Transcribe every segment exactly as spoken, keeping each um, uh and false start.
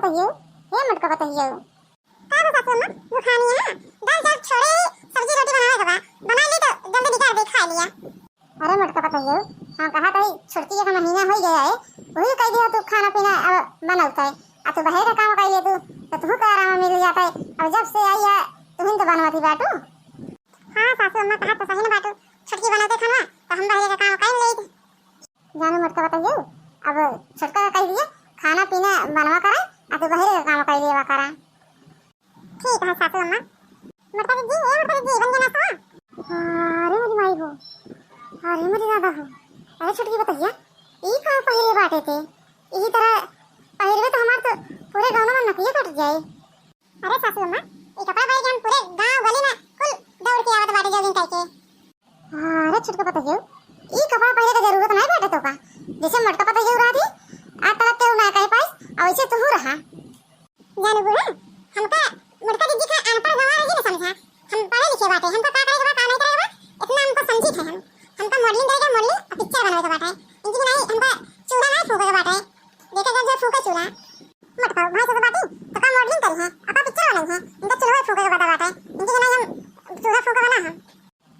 कहियो, हे मोटका पतोहियो। का हो सासू अम्मा, दुखानी है? दाल चाउर छोड़े ही सब्जी रोटी बनावे के बा। बना ली तो जल्दी निकाल दे, खा लिया। अरे मोटका पतोहियो, हम कहा तो छोटकी के महीना हो गया है, वही कह दिया तू खाना पीना अब बनौत है, आ तू बहरे का काम कर ले तू, तो तू का आराम मिल जाता है। अब जब से आई है, तू ही तो बनवती बाटू। हाँ सासू अम्मा, कहा तो सही ना बाटू, छोटकी बनौते खाना, तो हम बहरे का काम कर ले। जानो मोटका पतोहियो, अब छोटका का कह दिया, खाना पीना बनवा करा, आ तू बहरे का काम कर लेवा करा। ठीक है सासू अम्मा। मोटका दीदी, ए मोटका दीदी, बन गया नाश्ता? अरे मेरी माई हो, अरे मेरी दादा हो, अरे छोटकी पतोहिया, ई का पहिरे बाटे ते? यही तरह पहिरबे तो हमार तो पूरे गाँव में नकिया कट जाए। अरे सासू अम्मा, ई कपड़ा पहिर के हम पूरे गाँव गली में कुल दौड़ के आवत बाटे jogging करके। अरे छोटका पतोहियो, ई कपड़ा पहिरे के जरूरत नहीं बाटे तोका। जैसे मोटका पतोहियो रहा थी, आ तरह केहू ना कह पाइस, और वैसे तू रहा। जानू बूढ़ा, हमका मोटका दीदी का अनपढ़ गंवार ही न समझा। हम पढ़े लिखे बाटे, हमका का करे के बा, का नहीं करे के बा, इतना हमको समझी थे हम। हमका modelling करे के, modelling और picture बनावे के बाटे। इनकी नहीं, हमका चूल्हा नहीं फूके के बाटे। देखे जब जो फूके चूल्हा। मोटका भाई से तो बाटी, तो का modelling करी है, और का picture बनाई है? इनका चूल्हा फूके के बाटे, बाटे। इनकी नहीं, हम चूल्हा फूके वाला हम।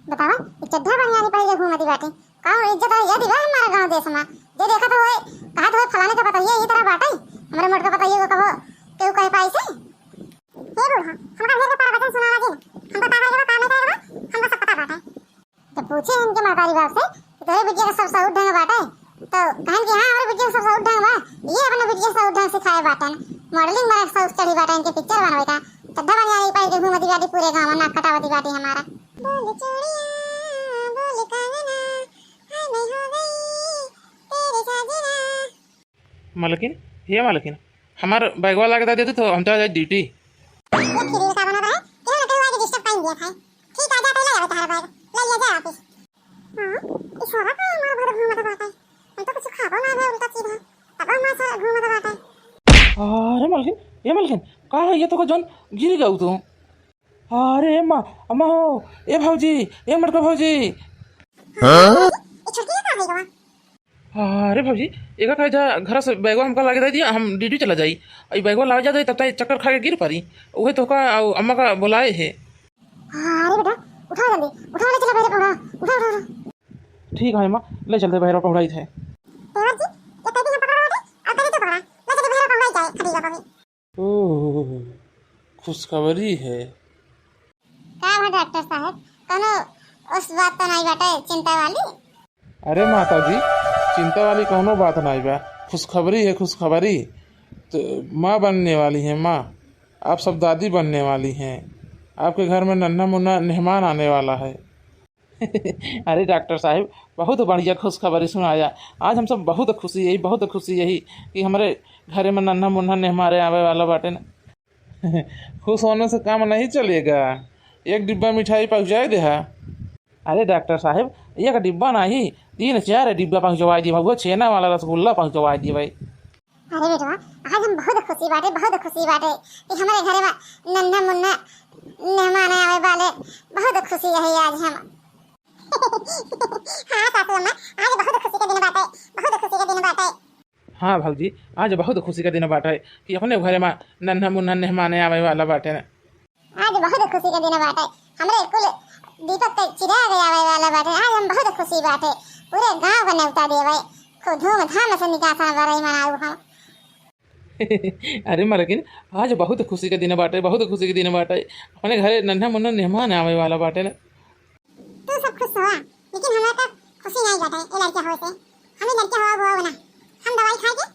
बतावा, ई चड्ढा बनियानी पहिर के घूमती बाटे। का इज्जत है, ये दिवा हमारा गाँव देश में? जे देखत होए, कहत होए, "फलाने के पतोहिया ये तरह बाटे, हमरे मोटका पतोहिया को कबो केहू कह पाई से?" हे बूढ़ा, हमका ढेर के प्रवचन सुनावा जी। हमका का करे के बा, का नहीं करे के बा, हमका सब पता बाटे। तो पूछे इनके महतारी बाप से कि तोरे बिटिया का सब सऊर ढंग बाटे, तो कहन कि हाँ, हमरे बिटिया का सब सऊर ढंग बा, ये अपने बिटिया का सऊर ढंग सिखाए बाटन, modelling में सऊर चढ़ी बाटे इनके picture बनवे का, चड्ढा बनियानी पहिर के घूमती बाटी पूरे गाँव में, नाक कटावती बाटी हमारा। बोल चूड़िया, बोल कंगना, हाय मैं हो गई तेरे साजना। मलकिन, हे मलकिन, हमार बैगवा लाके दे देतू तो हम चला जाई duty। ये फिर का बना रहा है? केहू ना केहू आके disturb कर दिया था। ठीक, आ जा, पहले आवे तारा बैग। ले लिया जा वापस। हाँ, ई सारा का हमार भर घूमत बाटे। हम तो कुछ खाबो ना है उल्टा सीधा। तब हमार सारा घूमत बाटे। अरे मलकिन, ए मलकिन, का है ये तो का जौन गिर गऊ तू? अरे अम्मा, अम्मा हो, ए भौजी, ए मोटका भौजी। हाँ? ई छोटकी का है गवा? अरे भौजी, एका कहे जा घर से बैगवा हमका लाके दे दिया, हम duty चला जाई। ई बैगवा लावे जाते तब तक चक्कर खा के गिर पड़ी। उहे तो का, अउ अम्मा का बुलाए है। अरे बेटा, उठा जल्दी, उठा ले चला बहरे पहुड़ा, उठा, उठा, उठा। ठीक है अम्मा, ले चलते बहरे पहुड़ाई थे। देवर जी, ये कह दी हम पकड़ रहे थे, और कह दी तो पकड़ा, ले चलते बहरे पहुड़ाई जाए, खड़ी का कभी। ओह, खुशखबरी है। का भा डॉक्टर साहब, कौनो उस बात तो नहीं बाटे चिंता वाली? अरे माता जी, चिंता वाली कौनो बात नहीं बा। खुशखबरी है, खुशखबरी। तो माँ बनने वाली है, माँ। आप सब दादी बनने वाली हैं। आपके घर में नन्हा मुन्ना मेहमान आने वाला है। अरे डॉक्टर साहब, बहुत बढ़िया खुशखबरी सुनाया। आज हम सब बहुत खुशी है, बहुत खुशी यही कि हमरे घरे में नन्हा मुन्ना मेहमान आवे वाला बाटे न। खुश होने से काम नहीं चलेगा, एक डिब्बा मिठाई पहुँचाए देहा। अरे डॉक्टर साहब, एक डिब्बा नहीं, तीन चार डिब्बा पहुँचवाए दिए, वो छेना वाला रसगुल्ला पहुँचवाए दिए भाई। अरे बेटवा, आज हम बहुत खुशी बाटे, बहुत खुशी बाटे कि हमरे घरे में नन्हा मुन्ना मेहमान आवे वाले, बहुत खुशी है आज हम। हाँ सासू अम्मा, आज बहुत खुशी के दिन बाटे, बहुत खुशी के दिन बाटे। हाँ भौजी, आज बहुत खुशी के दिन बाटे कि अपने घरे में नन्हा मुन्ना मेहमान आवे वाला बाटे। आज बहुत खुशी के दिन बाटे, हमरे कुल दीपक के चिराग आवे वाला बाटे। आज हम बहुत खुशी बाटे, पूरे गांव को न्योता देवे, खूब धूमधाम से निकासा बरई मनाऊ हम। अरे मलकिन, आज बहुत खुशी के दिन बाटे, बहुत खुशी के दिन बाटे। अपने घरे नन्हा मुन्ना मेहमान आवे वाला बाटे न। तू सब खुश हुआ, लेकिन हमरा तो खुशी नहीं बाटे ए लड़का होए से। हम ई लड़का हुआ हुआ ना, हम दवाई खाए के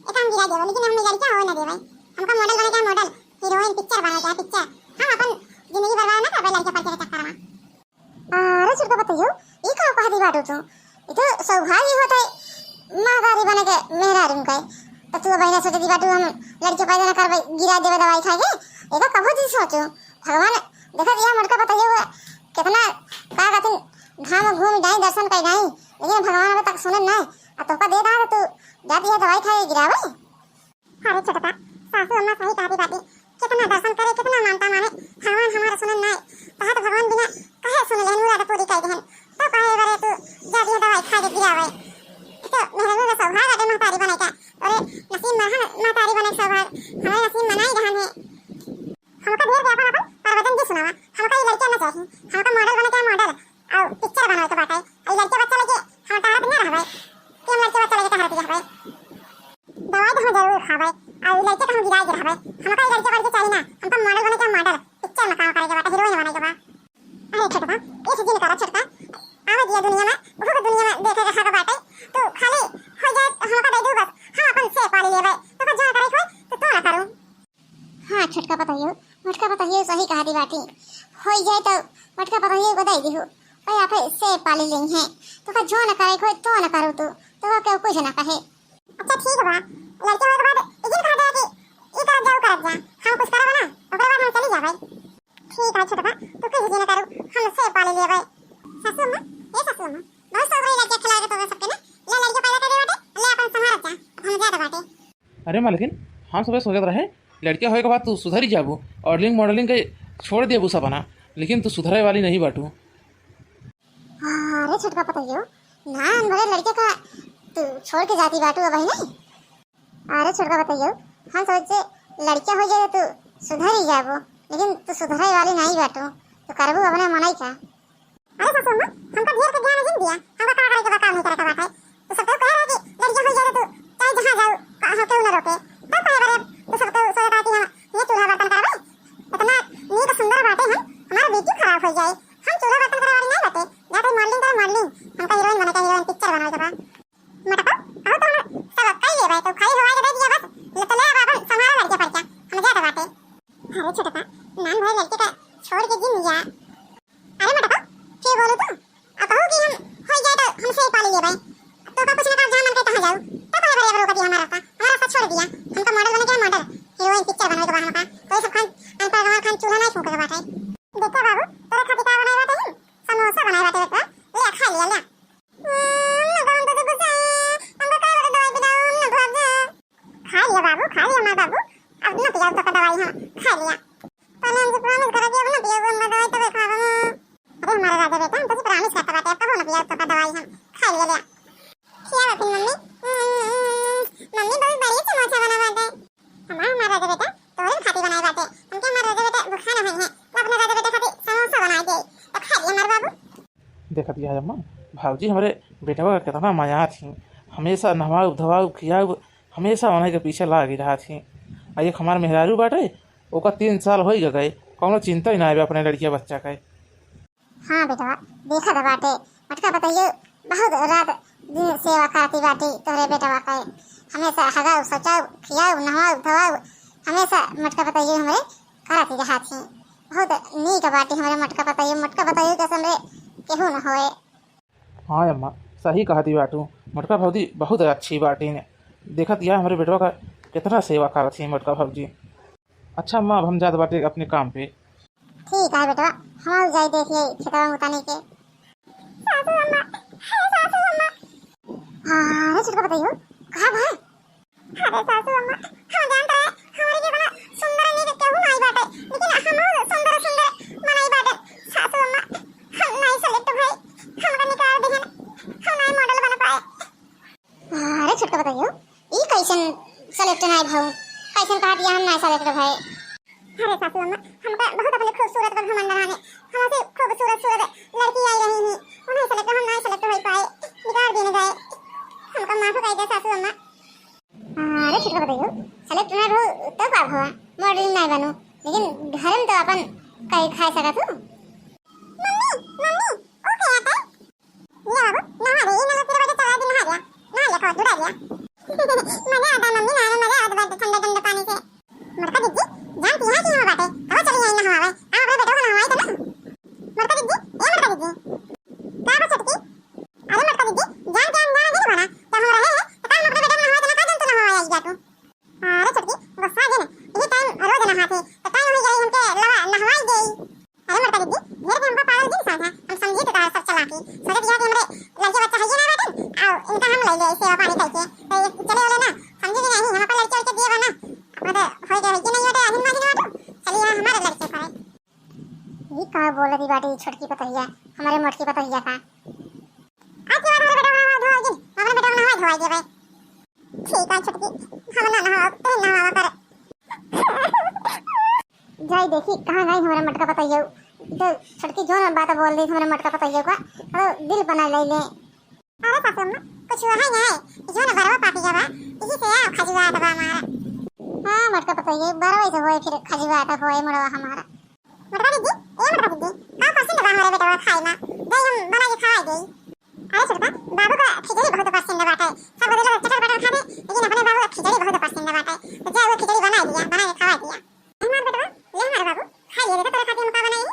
एक हम गिरा देवे, लेकिन हम ई लड़का होए ना देवे। हमका मॉडल बने के, मॉडल, हीरोइन, पिक्चर बने के, पिक्चर। हम अपन जिंदगी बर्बाद ना करबे लड़का पढ़े के चक्कर में। अरे छोटका पतोहियो, ई का कह दी बाटू तू? ई तो सौभाग्य होत है महतारी बने के मेहरारू के। तो तू बहिना सोचे दी बाटू हम लड़के पैदा ना करबे, गिरा देवे दवाई खा के। ई तो कबो दी सोचू। भगवान देखत या मोटका पतोहियो हुआ, कितना का कहतिन घाम घूम जाई, दर्शन कर जाई, लेकिन भगवान अबे तक सुनन ना। आ तोका दे रहा तो तू जाती है दवाई खाए गिरावे। अरे छोटका, सासू अम्मा सही कहती बाटी। कितना दर्शन करे, कितना मानता माने, भगवान हमारा सुनन नाय। कहा तो भगवान बिना कहे सुन लेहन, मुराद पूरी कर देहन। तो कहे बरे तू जा दिया दवाई खा के गिरावे। तो मेहरारू का सौभाग्य बाटे महतारी बने का। अरे नसीब में है महतारी बने के सौभाग्य। हमरे नसीब मनाई रहन है। हमका ढेर के अपन अपन प्रवचन जी सुनावा। हमका ई लड़किया ना चाही। हमका मॉडल बने के मॉडल। और पिक्चर बनावे के बाटे। ई लड़के बच्चा लेके हम टारत ना रहबे। कि हम लड़के बच्चा लेके टारत रहबे। दवाई तो हम जरूर खाबे। और ई लड़के तो हम गिराए के रहबे। हमका ई लड़के बन के चाही ना। हमका मॉडल बने के मॉडल। पिक्चर में काम करे के बाटे, हीरोइन बने के बा। अरे छोटका, एक दिन करा छोटका। आवे दिया दुनिया में, बहुत दुनिया में देखे के हक बाटे। तू खाली हो जाए, हमका दे दू बस। हम अपन से पाली लेबे। तो जो करे कोई, तो तू ना करू। हाँ, छोटका पतोहियो, मोटका पतोहियो सही कहती बाटी। होई जाए तो मोटका पतोहियो को दे दिहु। ओए, आपे से पाली लेई हैं। तो का जो न करे कोई, तो न करू तू। तो का केहू कुछ ना कहे। अच्छा, ठीक बा। लड़के होए के बाद इजिन कह दे कि ई करब जा, ऊ करब जा। हम कुछ करब ना, ओकरे बाद हम चली जाबे। ठीक है छोटका, तू कुछ इजिन करू, हम से पाली लेबे। सासू अम्मा, ए सासू अम्मा, बहुत शौक रही लड़के खिलावे के तोरे सबके ना। ले लड़के पैदा कर दे बाटे, ले अपन संभाल जा, अब हम जात बाटे। अरे मालकिन, हम सबे सोचत रहे, लड़किया होए के बाद तू सुधरी जाबू, ऑडलिंग मॉडलिंग के छोड़ देबू सपना, लेकिन तू सुधरे वाली नहीं बाटू। अरे छोटका पतोहियो, नान भरे लड़के का तू छोड़ के जाती बाटू अबही नहीं? अरे छोटका पतोहियो, हम सोचे लड़किया हो जाए तो तू सुधरी जाबू, लेकिन तू सुधरे वाली नहीं बाटू, तू करबू अपने मनई का। अरे सासू अम्मा, हमका ढेर के ज्ञान जिन दिया, हमका का करे के बा, का नहीं करे के बाटे। तू सब तो कह रहे कि लड़किया हो जाए तो तू चाहे जहाँ जाओ, का-, हो केहू न रोके। तब कहे बारे तू सब तो सोचे कि हम ये चूल्हा बर्तन करबे? इतना नीक सुंदर बाटे हम, हमारा बेटी खराब हो जाए। हम चूल्हा बर्तन करे वाली नहीं बाटे, जाते मॉडलिंग करे मॉडलिंग, हमका हीरोइन बने का, हीरोइन पिक्चर बनावे के बा। मोटका, कहू तो हम सब कई लेबे, तो खाली हवा के दे दिया बस, ले तो ले अब अपन संभाल लड़के पर क्या, हम जाते बाटे। अरे छोटका, नान भरे लड़के का छोड़ के जिन जा। अरे मोटका, के बोलू तू? अब कहू कि हम हो जाए तो हमसे ही पाली लेबे। तो का कुछ ना कर जहाँ मन के तहाँ जाऊ। तो कहे भरे अब रोक दिया हमारा रास्ता। हमारा रास्ता छोड़ दिया। हमका मॉडल बने के मॉडल, हीरोइन पिक्चर बनावे के बा हमका। तो ये सब खान, अनपढ़ गंवार खान चूल्हा नहीं फूंके के बाटे। देखा बाबू, तोरे खातिर का बनाए बाटे हम? समोसा बनाए बाटे बेटा। ले खा लिया, ले। हम्म, ना गरम तो गुस्सा है। हमका का बता दवाई पिलाओ, हम ना भाग जा। खा लिया बाबू, खा लिया हमार बाबू। अब ना पियाऊ तो दवाई हम खा लिया। पहले हमसे प्रॉमिस करा कि अब ना पियाऊ हमार दवाई, तबे खाब हम। अरे हमारा राजा बेटा, हम तो प्रॉमिस करता बाटे, अब कबो ना पियाऊ तो दवाई हम खा लिया ले। खिया बापिन मम्मी। हम्म, मम्मी बहुत बढ़िया समोसा बना बाटे। हमार, हमार राजा बेटा, तोहरे खातिर बनाए बाटे। हमके हमार राजा बेटा भूखा ना होई है। अपने राजा बेटा खातिर समोसा बनाए दे। तो खा लिया हमार बाबू। देखत बिया अम्मा, भौजी हमरे बेटवा का कितना मया थी, हमेशा नहवाउब धोवाउब खियाउब, हमेशा उन्हीं के पीछे लागी रहा थी। आ एक हमार मेहरारू बाटे, ओका तीन साल होई गए, कौनो चिंता ही ना आवे अपने लड़किया बच्चा का। हाँ बेटवा, देखत बाटे, मोटका पतोहियो बहुत रात दिन सेवा करती बाटी तोहरे बेटवा का। हमेशा हगाउब, सोचाउब, खियाउब, नहवाउब, धोवाउब, हमेशा मोटका पतोहियो हमरे करत ही रहा थी। बहुत नीक बाटी हमरे मोटका पतोहियो, मोटका पतोहियो के हमरे केहू न होए। हाँ अम्मा, सही कहती बाटू, मोटका भौजी बहुत अच्छी बाटी ने। देखत या हमरे बेटवा का कितना सेवा करत ही मोटका भौजी। अच्छा अम्मा, अब हम जात बाटे अपने काम पे। ठीक है बेटवा, हम जाई देखिए खेतवा में उतानी के। सासू अम्मा, हे सासू अम्मा। हाँ, अरे छोटका पतोहियो, कहाँ बा? अरे सासू अम्मा, हम जानत रहे, हमरे के इतना सुंदर नीक केहू नाई बाटे, लेकिन हम सुंदर सुंदर बनाई बाटे। सासू अम्मा, हम नाई select भई, हमका निकाल दिहन, हम नाई model बन पाए। अरे छोटका पतोहियो, ई कैसन select नाई भऊ? कैसन कहा दिया हम नाई select भई? अरे सासू अम्मा, हमका बहुत अपने खूबसूरत पर घमंड रहा ने, हमसे खूबसूरत सूरत लड़की आई रही ही, उन्हें select हम नाई select हो पाए, निकाल दिए गए। हमका माफ कर दे सासू अम्मा। अरे छोटका पतोहियो, select ना हो तो का भवा, model नाई बनू, लेकिन घर में तो अपन कहीं खा सकत हो। मम्मी, मम्मी, ओ क्या आता? ले बाबू, नहा दे, ये नल तेरे वजह चला दे, नहा लिया, नहा लिया, खाओ, जुड़ा लिया। मजा आता है मम्मी, नहाने में मजा आता है ठंडे ठंडे पानी से। मोटका दीदी, जानती है कि यहाँ बाटे, कब चली आई नहावे, हम अपने बेटों को नहवाई तो ना। मोटका दीदी, ए मोटका दीदी, का बा छोटकी? अरे मोटका दीदी, जान के अनजान नहीं बना, तो हम रहे हैं, तो का हम अपने बेटों को नहवाई तो ना, का जान तू नहवाई आई जा तू? अरे छोटकी, गुस्सा जे ना, यही time रोज नहाथे, तो time हो जाई हमके लवा नहवाई देई। अरे मोटका दीदी, ढेर के हमका पागल जिन समझा, हम समझी तो तार सब चालाकी। सोचे दिया कि हमरे लड़के बच्चा है ये ना बाटन, आओ इनका हम ले ले सेवा पानी करके। तो ये चले वाले ना, समझे कि नहीं, हम अपन लड़के लड़के दिए बना, मतलब होई गए कि नहीं होते, अहिन मानी ना तो चलिए हमारे लड़के पाए। ये का बोल दी बाटी छोटकी पतोहिया, हमारे मोटकी पतोहिया का। आज के बाद हमारे बेटा बना धोआ जी, हमारे बेटा बना धोआ जी भाई। ठीक है छोटकी, हम ना नहाओ, तू नहावा कर। जाई देखी कहाँ गई हमरा मोटका पतोहियो। तो छोटकी जौन बात बोल दी हमरा मोटका पतोहियो का, तो दिल बना ले ले। अरे सासू अम्मा, कुछ हुआ है नहीं, जौन बरवा पाती गवा, इही से आ खजुआत बा हमारा। हाँ मोटका पतोहियो, बरवा से होए फिर खजुआत होए मुड़वा हमारा। मोटका दीदी, ए मोटका दीदी, का पसंद बा हमरे बेटवा खाए में? दे हम बना के खवाई देई। अरे छोटका, बाबू का खिचड़ी बहुत पसंद बाटे। सब लोग चटर पटर खाते, लेकिन अपने बाबू का खिचड़ी बहुत पसंद बाटे। तो जा वो खिचड़ी बना दिया, बना के खवा दिया। हमार बेटवा, ले हमार बाबू, खा लिए, देखा तोरे खातिर हम का बनाई।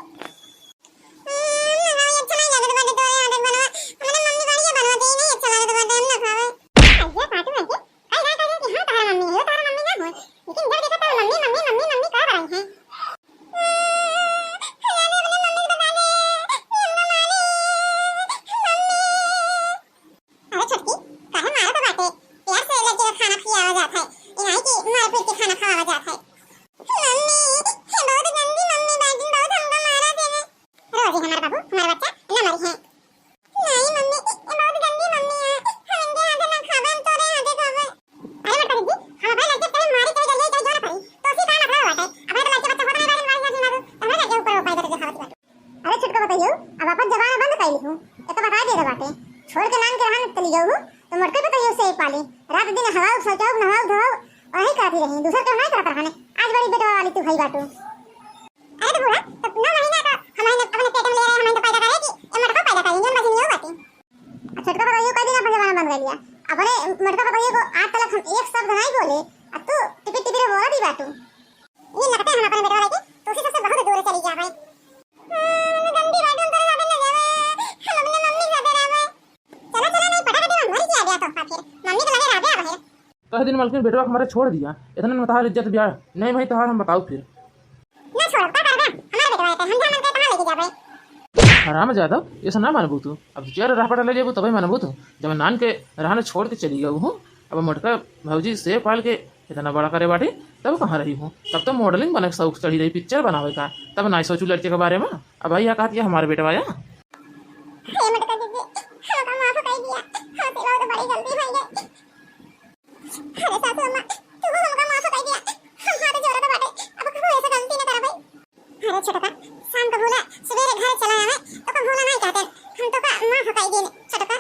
हम्म, ना खावे, अच्छा नहीं लागत बाटे तोरे हाथ के बनवा। हमरे मम्मी बढ़िया बनवा दे, नहीं अच्छा लागत बाटे, हम ना खावे। अरे पाटू है के? कई बार कहे कि हाँ, तोहरा मम्मी है, तोहरा मम्मी ना हो। लेकिन जब देखा तब मम्मी, मम्मी, मम्मी, मम्मी कर रही हैं। हम्म, खिला दे अपने मम्मी को, बता दे कि हमका मारी, मम्मी। अरे छोटकी, काहे मारत बाटे? प्यार से लड़के का खाना खियावा जात है, ये नहीं कि मार पीट के खाना खवावा जात है। मम्मी, ये बहुत गंदी मम्मी बाटी, बहुत हमका मारा देवे। रोजी हमार बाबू, हमार बच्चा, ना मरी है। नहीं मम्मी, ये बहुत गंदी मम्मी है, हम इनके हाथे ना खावे, हम तोरे हाथे खावे। अरे मोटका दीदी, हम अपने लड़के के मारी, चाहे गलिए, चाहे जो ना पड़ी, तो उसी का मतलब बाटे। अपने तो लड़के बच्चे होत नहीं बाटे, मारी ना सुना दो, तो हमें लड़के ऊपर उपाय करके खावत बाटे। अरे छोटका पतोहियो, अब आपन जबान बंद कर लिहू। एक तो बताई दे बाटे, छोड़ के नान के रहन चली गऊ हूँ, तो मोटका पतोहियो से पाली। रात दिन हवाऊ सोचाऊ, नहाऊ धोऊ, वही करती रही, दूसर के नहीं करत रहने। आज बड़ी बेटवा वाली तू भई बाटू। अरे तो बूढ़ा, तो नौ महीना का हम अपने पेट में ले रहे, हम तो पैदा करे कि ये मोटका पैदा करी, जौन बची नहीं बाटी। आ छोटका पतोहियो कई दिन अपन जबान बंद कर लिया। अपने मोटका पतोहियो को आज तलक हम एक शब्द नहीं बोले, आ तू टिपी टिपी रे बोला दी बाटू। ये लगता है हम अपने बेटवा लेके तो उसी सबसे बहुत दूर चली गया भाई। हाँ, गंदी बात, हम तोरे साथे न जावे, हम अपने मम्मी के साथे रहबे। चला, चला, नहीं पटा पटी में मर गया, गया तो फिर मम्मी के लगे रहबे अब है। कह दिन मलकिन बेटवा के हमारे छोड़ दिया, इतने में तहार इज्जत बिया नहीं भाई, तहार हम बताऊ फिर। ना छोड़ब, का करबे? हमारे बेटवा है, हम जा मन के कहाँ लेके जाबे? हराम जादव, ये सब ना मानबू तू। अब जेल रह पटा ले लेबू तबे मानबू तू। जब नान के रहने छोड़ के चली गऊ हूँ, अब मोटका भौजी से पाल के इतना बड़ा करे बाटी, तब कहाँ रही हूँ? तब तो मॉडलिंग बने के शौक चढ़ी रही, पिक्चर बनावे का, तब ना सोचू लड़के के बारे में। अब भैया कहत ये हमारे बेटवा या। हे मोटका दीदी, हमका माफ कर दिया, हमसे बहुत बड़ी गलती हो गई। अरे सासू अम्मा, तू हमका माफ कर दिया, हम हाथ जोड़त बाटे, अब कबो ऐसा गलती न करबै। अरे छोटका, शाम का भूला, सवेरे घर चला आवे, तो का भूला नहीं कहते, हम तो का माफ कर देने, छोटका।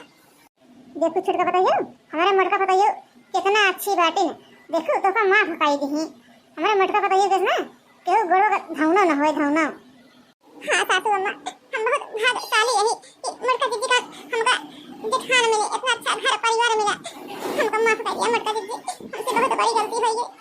देखू छोटका पतोहियो, हमारे मोटका पतोहियो कितना अच्छी बाटिन। देखू, तोका माफ कई दिही। हमारे मोटका पतोहियो के ना केहू गोड़वा का धौना न होए, धौना। हाँ सासू अम्मा, हम बहुत भाग्यशाली रही कि मोटका दीदी का हमका जेठान मिले, इतना अच्छा घर परिवार मिला। हमका माफ कर दिया मोटका दीदी, हमसे बहुत बड़ी गलती हो गई।